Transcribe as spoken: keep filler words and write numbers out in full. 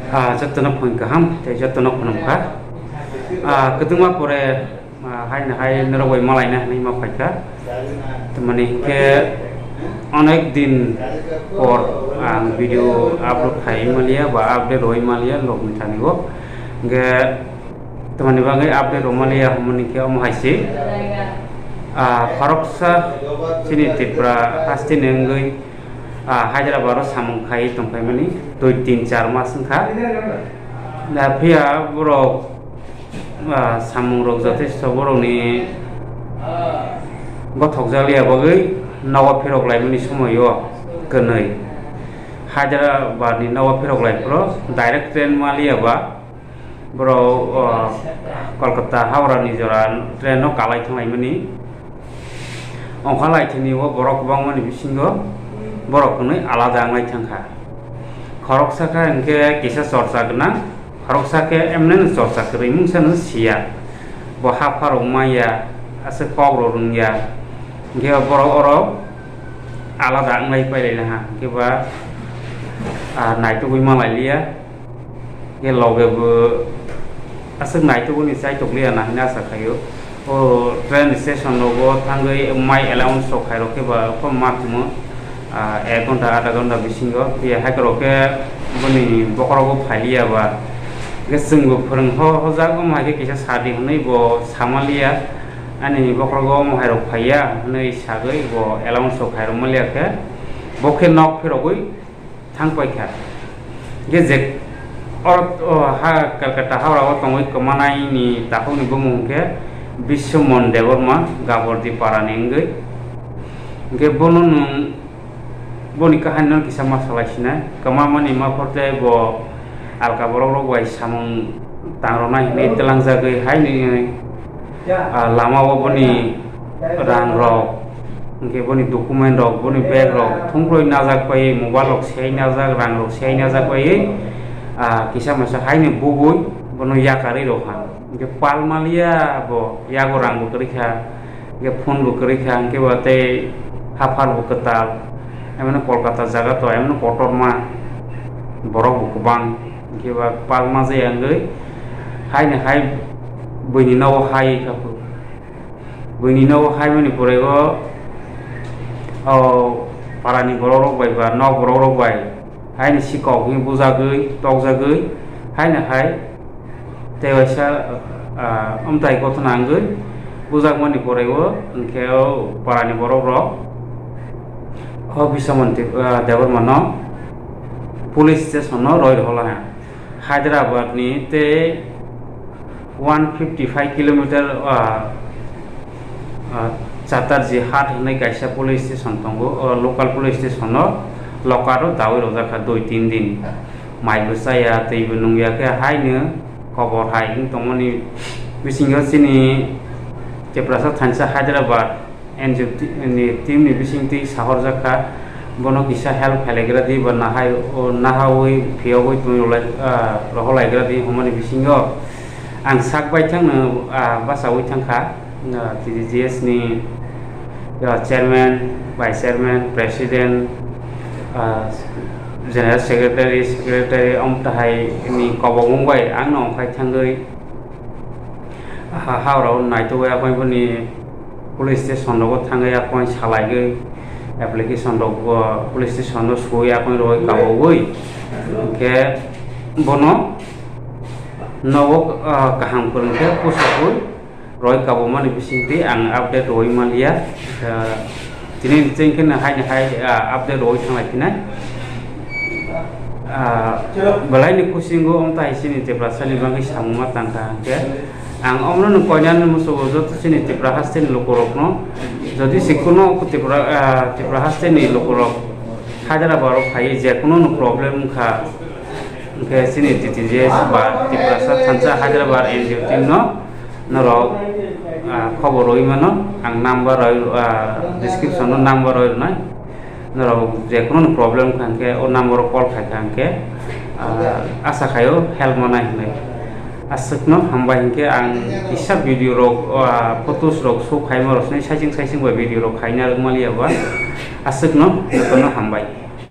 Ah, jotono phone kaham, tei jotono khulumkha. Ah, kwdwma pore, ah, haino hai norok bai malaina hinwi ma phaikha. Tamani hinkhe onek din por ang video upload khai maliya ba update roi maliya logni thani o. Hinkhe tamani bagwi update roi maliya hwnmani khe omo hai se. Ah, khoroksa chini Tripura hasteni wngwi, ah, Hyderabad o samung khai tongphaimani twi tin char mas wngkha. Da phiya borok, ah, samung rok jotesto borokni gothokjak liya bagwi nogo phirok laimani somoi o kwnwi. Hyderabad ni nogo phirok lai phuru direct train ma liya ba borok, ah, Kolkata Howrah ni jora train no kalai thang laimani. Ongkha laithini o borok kwbangmani bisingo borok kwnwi alada wnglai thangkha. Khoroksa khe hinkhe kisa chorcha gwnang, khoroksa khe emneno chorcha kwrwi mungsa no siya. Bo ha pharok maya, aswk kok rok rwngya. Hinkhe borok oro alada wnglai pailai laha, hinkhe ba, ah, naitugwi malailiya. Khe loge bo aswk naitugwi ni chaitok liya na hinwi asa khaio. O train station rogo thangwi mai allowance rok khairok khe ba phano ma tumo, ah, ek ghonta adha ghonta bisingo. Phiya hai khorok khe boni bokhorogo phailiya ba. Khe chwngbo phwrwng ho hojak omo hai khe kisa sadi hwnwi bo samaliya. Ani bokhorogo omo hai rok phaiya hwnwi sagwi bo allowance rok khairok maliya khe bo khe nok phirogwi thang paikha. Hinkhe je oro, o, ha Calcutta Howrah o tongwi kwmanaini takhukni bumung hinkhe Biswamon Debbarma, Gabordi parani wngwi. Hinkhe bono nwng boni kahanino kisa ma salai sinai. Kwmamani ma phor tei bo alka borok rok bai samung tang rwnai hinwi twlangjagwi haini, ah, lama o boni rang rok, hinkhe boni document rok, boni bag rok thungkhwlwi najak pai, mobile rok siyai najak, rang rok siyai najak pai, ah, kisa masa haino bugwi bono yakarwi rwkha. Hinkhe pal maliya bo, yago rang bo kwrwi kha, hinkhe phone bo kwrwi kha, hinkhe bo tei haphar bo kwtal, emoni Kolkata jaga to emoni kotorma borok bo kwbang. Hinkhe ba palma je wngwi haino hai buini nogo hai kha phu. Buini nogo haimani pore o, o parani borok rok bai ba nok borok rok bai haino sikok hwnwi bujagwi tokjagwi haino hai tei waisa, ah, amtai kothona wngwi bujakmani pore o hinkhe o parani borok rok o Biswamon Deb-, ah, Debbarma no police station o roi rohorlaha. Hyderabad ni tei one fifty five kilometer, ah, ah, Chatarji Hat hwnwi kaisa police station tongo. O local police station o locker o dawi rwjak kha dui tin din. Mai bo chaya, twi bo nungya khe haino kobor hai wng tongmani bisingo chini Tiprasa thansa Hyderabad N G O ni team ni bisingtwi sahorjak kha, bono kisa help khailaigra di ba nahai, o nahaui phiyogwi tongwi rwlai, ah, rohorlaigra di hwnmani bisingo ang sak baithangno, ah, bachaui thangkha, ah, T D G S ni, ah, chairman, vice chairman, president, ah, general secretary, secretary, omtahai ni kobok wngbai ang no ongkhai thangwi, ha, ha rok naitugwi aphai boni police station rogo thangwi aphai salaigwi application rok bo police station o suwi aphai roi kabogwi hinkhe bono nogo, ah, kaham kwrwng khe pusagwi roi kabomani bisingtwi ang update roi manliya. Ah, tini chengkhe no haini hai, ah, update roi thanglai phinai. Ah, belai ni kusingo wng tai chini Tiprasa ni bagwi samung ma tangkha hinkhe ang omono no koinani musugo joto chini Tipra haste ni lukurok no, jodi se kuno Tipra, ah, Tipra haste ni lukurok Hyderabad o phaiwi je kuno no problem wngkha, hinkhe chini T T J S ba Tiprasa thansa Hyderabad N G O team no norok, ah, khobor rwi mano, ang number roi, ah, description o number roi rwnai. Norok je kuno problem kha hinkhe o number o call khai kha hinkhe, ah, asa khaio help manai hinwi. Aswkno hambai hinkhe ang kisa video rok, ah, photos rok shoot khaima rok sini saising saising bai video rok khaina rwmaliya ba. Aswkno jotono hambai.